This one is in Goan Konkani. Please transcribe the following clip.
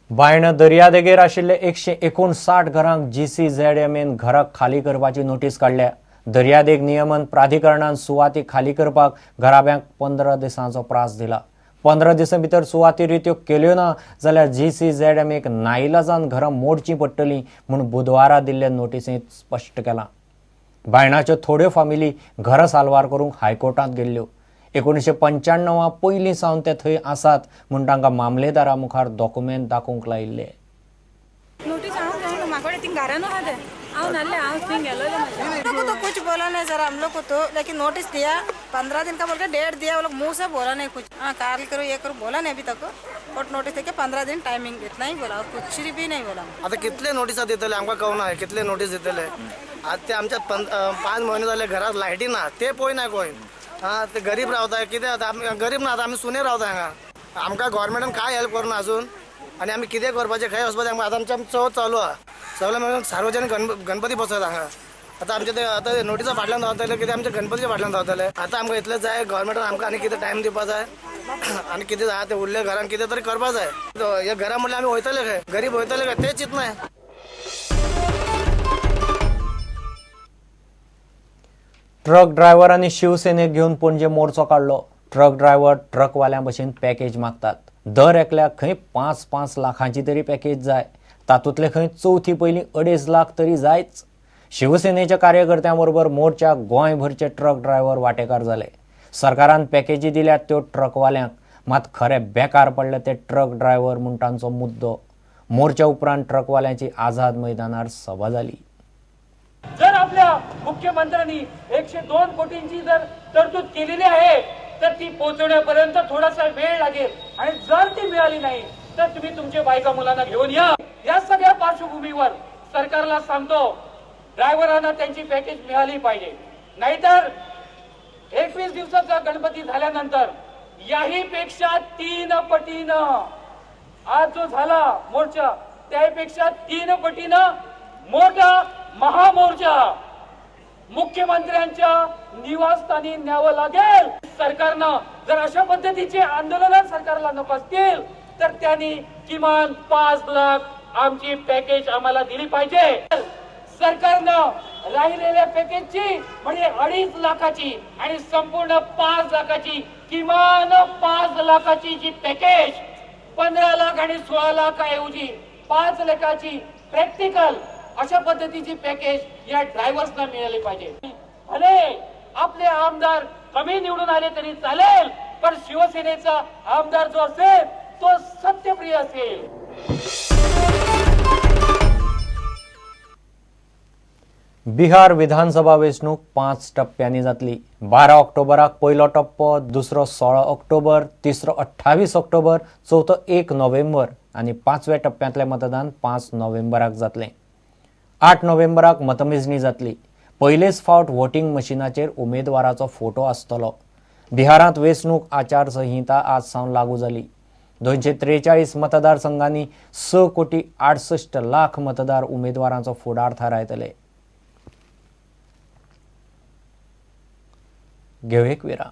बायणा दर्यादेगेर आशिल्ले 159 घरांक जीसीझेडएमएन घरां खाली करपाची नोटीस काडल्या. दर्यादेग नियमन प्राधिकरणान सुवाती खाली करपाक घराब्यांक 15 दिसांचो प्रास दिला. 15 दिसां भितर सुवाती रित्यो केल्यो ना जाल्यार जीसीझेडएमएक नाईलाजान घरां मोडचीं पडटलीं म्हूण बुधवारा दिल्ले नोटिसेंत स्पश्ट केलां. बायणाच्यो थोड्यो फामिली घरां साल्वार करूंक हायकोर्टांत गेल्ल्यो. 1995 पयलीं सावन ते थंय आसात म्हूण तांकां मामलेदारा मुखार डॉक्युमेंट दाखोवंक लायिल्ले. नोटीस हांव जायना, म्हाका थिंग घरान आहा ते, हांव नासलें, हांव थिंग गेलोलें. हम लोग को तो कुछ बोला नहीं सर, हम लोग को तो लेकिन नोटिस दिया 15 दिन का बोल के डेट दिया. वो लोग मुंह से बोला नहीं कुछ. हाँ, कॉल करो, ये करो बोला नहीं अभी तक. और नोटिस देके 15 दिन टाइमिंग, इतना ही बोला और कुछ भी नहीं बोला. आता कितले नोटिसा दितले आमकां कळना, कितले नोटीस दितले. आतां ते आमच्या 5 म्हयने जाले घरात लायटी ना, ते पळयना कोण. हा, ते गरीब रावता, कितें जाता, आमी गरीब ना, आतां आमी सुने रावता हांगा. आमकां गव्हर्मेंटान कांय हेल्प करूना अजून आनी आमी कितें करपाचें, खंय वचपाचें आमकां? आतां आमच्या चवथ चालू आहा, सगळे मेळून सार्वजनीक गणपती बसयता हांगा. आतां आमचे ते आतां नोटिसा फाटल्यान धांवतले, कितें आमच्या गणपतीच्या फाटल्यान धांवतले. आतां आमकां इतलें जाय, गव्हर्मेंटान आमकां आनी कितें टायम दिवपा जाय आनी कितें आहा ते उरले घरान कितें तरी करपा जाय. हे घरा म्हणल्यार आमी वयतले खंय, गरीब वयतले खंय, तें चिंतनाय. ट्रक ड्रायव्हरांनी शिवसेनेक घेवन पणजे मोर्चो काडलो. ट्रक ड्रायव्हर ट्रकवाल्यां भशेन पॅकेज मागतात. दर एकल्याक खंय 5-5 लाखांची तरी पॅकेज जाय. तातूंतले खंय चवथी पयलीं 2.5 लाख तरी जायच. शिवसेनेच्या कार्यकर्त्यां बरोबर मोर्चाक गोंयभरचे ट्रक ड्रायव्हर वांटेकार जाले. सरकारान पॅकेजी दिल्यात त्यो ट्रकवाल्यांक, मात खरे बेकार पडले ते ट्रक ड्रायव्हर म्हूण तांचो मुद्दो. मोर्चा उपरांत ट्रकवाल्यांची आझाद मैदानार सभा जाली. जर आपल्या मुख्यमंत्र्यांनी 102 कोटींची जर तरतूद केलेली आहे तर ती पोहोचवण्यापर्यंत थोडासा वेळ लागेल आणि जर ती मिळाली नाही तर तुम्ही तुमच्या बायका मुलांना घेऊन या. या सगळ्या पार्श्वभूमीवर सरकारला सांगतो, ड्रायव्हरांना त्यांची पॅकेज मिळाली पाहिजे, नाहीतर 21 दिवसाचा गणपती झाल्यानंतर याही पेक्षा 3 पटीनं, आज जो झाला मोर्चा त्यापेक्षा 3 पटीनं मोठा महामोर्चा मुख्यमंत्र्यांच्या निवासस्थानी न्यावं लागेल. सरकारनं जर अशा पद्धतीचे आंदोलन सरकारला नको असतील तर त्यांनी किमान 5 लाख आमची पॅकेज आम्हाला दिली पाहिजे. सरकारनं राहिलेल्या पॅकेजची म्हणजे 2.5 लाखाची आणि संपूर्ण 5 लाखाची, किमान 5 लाखाची जी पॅकेज 15 लाख आणि 16 लाखाऐवजी 5 लाखाची प्रॅक्टिकल अशा पद्धतीची पॅकेज या ड्रायव्हर्सना मिळाली पाहिजे. भले आपले आमदार कमी निवडून आले तरी चालेल, पण शिवसेनेचा आमदार जो असेल तो सत्यप्रिय असेल. बिहार विधानसभा वेंचणूक 5 टप्प्यांनी जातली. 12 ऑक्टोबराक पयलो टप्पो, दुसरो 16 ऑक्टोबर, तिसरो 28 ऑक्टोबर, चवथो 1 नोव्हेंबर आनी 5व्या टप्प्यांतलें मतदान 5 नोव्हेंबराक जातलें. 8 नोव्हेंबराक मतमेजणी जातली. पयलेच फावट वोटिंग मशिनाचेर उमेदवाराचो फोटो आसतलो. बिहारांत वेंचणूक आचारसंहिता आज सावन लागू जाली. 243 मतदारसंघांनी 6 कोटी 68 लाख मतदार उमेदवारांचो फुडार थारायतले. घेवं एक विराम.